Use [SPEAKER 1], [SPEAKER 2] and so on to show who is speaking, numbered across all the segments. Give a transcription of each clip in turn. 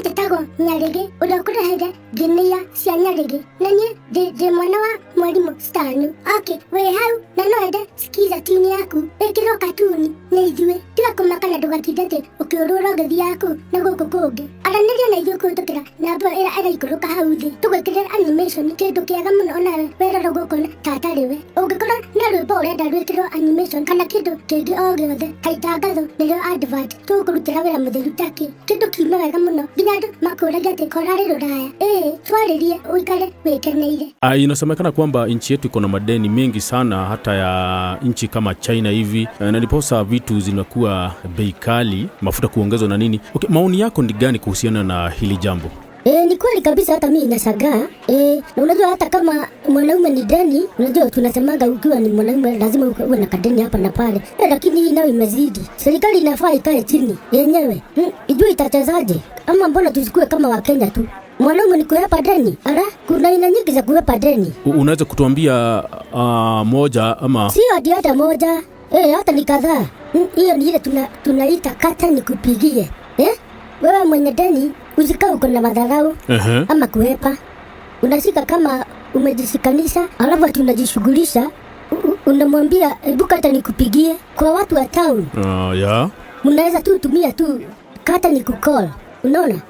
[SPEAKER 1] Njĩtagwo Nyarĩgĩ, ũrĩa ũkũreheire nginia cia Nyarĩgĩ, na niĩ ndĩ mwana wa mwarimũ Stanu. Okay, wĩ hau na no wende skiza tune yaku ĩkĩrwo katuni nĩ ithuĩ. Tiga kũmaka na ndũgatinde atĩ ũkĩũrũra ũgĩthiaga kũu na gũkũ kũngĩ. Aranĩria na ithuĩ kũhĩtũkĩra namba ĩyo ĩrĩa ĩraikũrũka hau thĩ, tũgwĩkĩrĩre animation, kĩndũ kĩega mũno onawe werora ũguo ũkona ta atarĩ we. Ũngĩkorwo na rwĩmbo ũrenda rwĩkĩrwo animation kana kĩndũ kĩngĩ o gĩothe ta itangatho nĩrĩo advert, tũgũkũrutĩra wĩra mũtheru takĩ. Kĩndũ kiume wega mũno nginya andũ makũragia atĩ korarĩ rũraya. Ĩĩ, twarĩrie ũikare wĩkeneire.
[SPEAKER 2] Inasemekana kwamba nchi yetu iko na madeni mengi sana hata ya nchi kama China hivi, na ndiposa vitu zinakuwa bei kali, mafuta kuongezwa na nini. Okay, maoni yako ni gani kuhusiana na hili jambo?
[SPEAKER 1] E, ni kweli kabisa, hata mimi nashangaa. E, na unajua hata kama mwanaume ni deni, unajua tunasemaga ukiwa ni mwanaume lazima uwe na kadeni hapa na pale. E, lakini hii nayo imezidi. Serikali inafaa ikae chini yenyewe, ijue itachezaje, ama mbona tusikue kama Wakenya tu? Mwanaume ni kuhepa deni. Ala, kuna aina nyingi za kuhepa deni.
[SPEAKER 2] Unaweza kutuambia moja ama?
[SPEAKER 1] Sio hadi hata moja, e, hata ni kadhaa. Hiyo ni ile tunaita kata nikupigie. Eh? Wewe mwenye deni usikae uko na madharau ama kuhepa. Unashika kama umejishikanisha, alafu ati unajishughulisha, unamwambia hebu kata nikupigie. Kwa watu wa town mnaweza tu tumia tu kata ni kucall, unaona?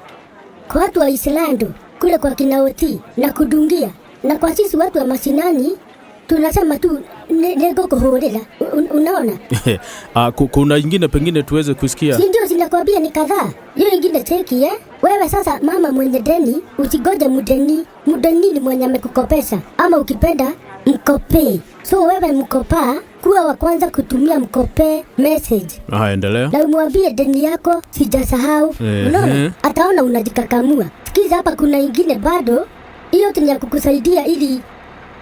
[SPEAKER 1] Kwa watu wa Islando kule kwa kinaoti na kudungia, na kwa sisi watu wa mashinani tunasema tu nĩngũkũhũrĩra. Unaona?
[SPEAKER 2] Kuna ingine pengine tuweze kusikia?
[SPEAKER 1] Si ndio zinakwambia ni kadhaa. Hiyo ingine cheki, eh? Wewe sasa mama mwenye deni, usigoje mdeni. Mdeni ni mwenye amekukopesha, ama ukipenda mkopee. So wewe mkopa, kuwa wa kwanza kutumia mkopee message
[SPEAKER 2] Aha, endelea.
[SPEAKER 1] Na umwambie deni yako sijasahau. Unaona? Ataona unajikakamua. Sikiza hapa, kuna ingine bado, hiyo ni ya kukusaidia ili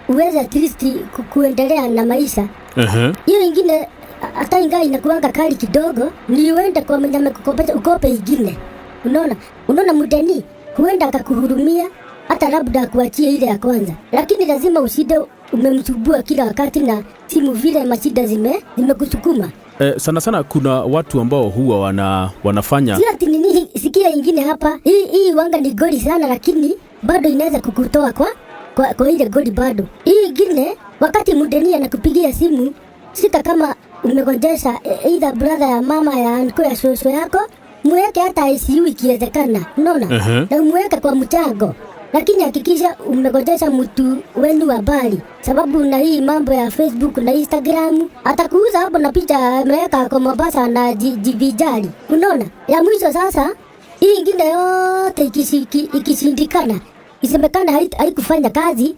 [SPEAKER 1] uweze at least kuendelea na maisha. Hiyo ingine hata ingawa inakuanga kali kidogo, ni uende kwa mwenye amekukopesha ukope ingine. Unaona? Unaona mdeni huenda akakuhurumia hata labda akuachie ile ya kwanza, lakini lazima uside umemsumbua kila wakati na simu vile mashida zimekusukuma.
[SPEAKER 2] Sana sana kuna watu ambao huwa wanafanya
[SPEAKER 1] Sio ati nini, sikia ingine hapa. Hii wanga ni goli sana, lakini bado inaweza kukutoa kwa ile goli bado. Hii ingine, wakati mdeni anakupigia simu, sika kama umegonjesha either brother ya mama ya uncle ya shosho yako, mweke hata ICU ikiwezekana, unaona? Na umweke kwa mchango, lakini hakikisha umegonjesha mtu wenu wa mbali, sababu na hii mambo ya Facebook na Instagram atakuuza hapo na picha ameweka kwa Mombasa na jivijali, unaona? Ya mwisho sasa, hii ingine yote ikishindikana, isemekana haikufanya kazi,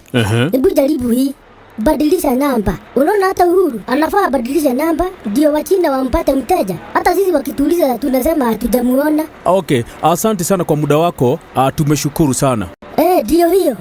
[SPEAKER 1] hebu jaribu hii, badilisha namba. Unaona, hata Uhuru anafaa abadilishe namba ndio Wachina wampate mteja. Hata sisi wakituuliza tunasema hatujamuona.
[SPEAKER 2] Okay, asante sana kwa muda wako. Tumeshukuru sana.
[SPEAKER 1] Eh, ndio hiyo.